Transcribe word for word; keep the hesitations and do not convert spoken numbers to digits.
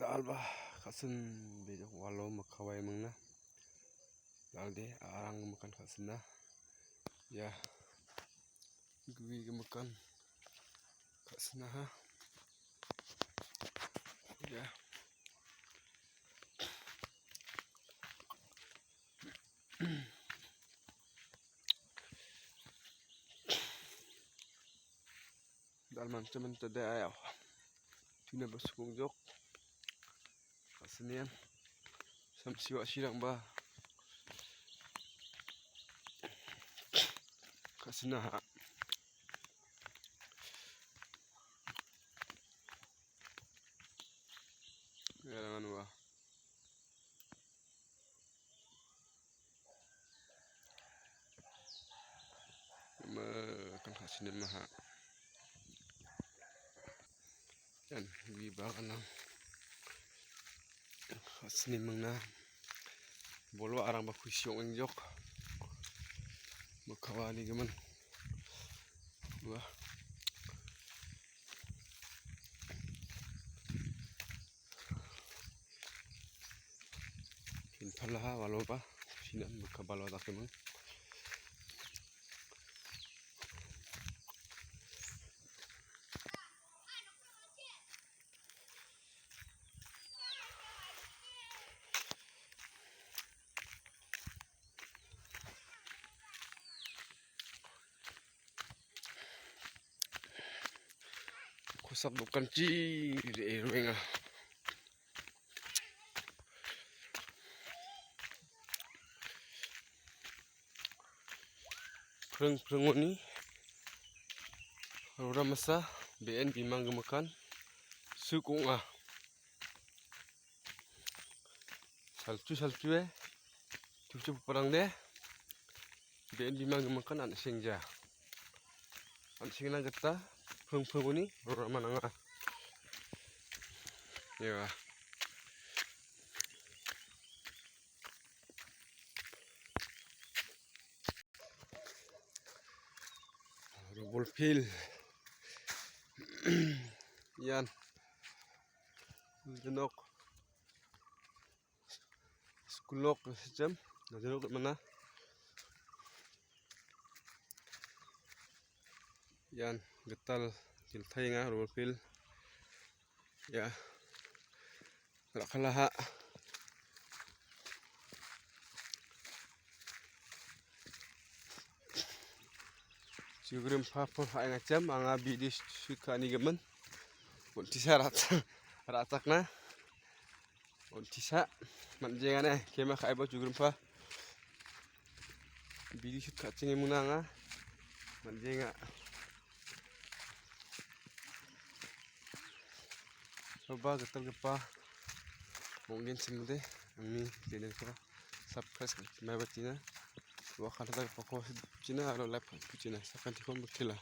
Dalba ka·sin bejok walo mikkawaimingna. Dalde arang gimikan ka·sina. Ia. Gue gimikan ka·sinaha. Ia. Dalman cemen tede ayau. Tuna basukung jok. Ka·sinian. Samsiwa sirangba. Ka·sina ha. Ia rangan ua. Ma kan ka·sina maha. Yan, wi ba kanang. Ka·sina mangna. Bolo arang ba kusi ong·engjok. Mikkawa nigimin. Ua. Pinpalaha waloba, sinan bika balo dakemang. Kosakdokanchi re·e roenga. Pring pringoni roramasa be·en bimang gimikan suk ong·a. Salchu salchue, chuchu paparangde, be·en bimang gimikan an·sengja. An·sengna gita pring pringoni rorama nanga. Ia. Robol field. Ian. Nok. Skul nok sijem, najaro mana. Ian gital giltaenga robol field. Ia. Rakalaha. Jugrim papur ha·engachim anga bidi shoot ka·anigimin. Bon·tisa ra·, ra·chakna. On·tisa man·jengane kema ka·ebo jugrimpa. Bidi shoot ka·chenge muna anga man·jenga. Oba gitalgipa monggen chimode angni channel-ko subscribe ka·maibatina. Ua kal·chakgipako china aro like ka·china sakantikon bikila.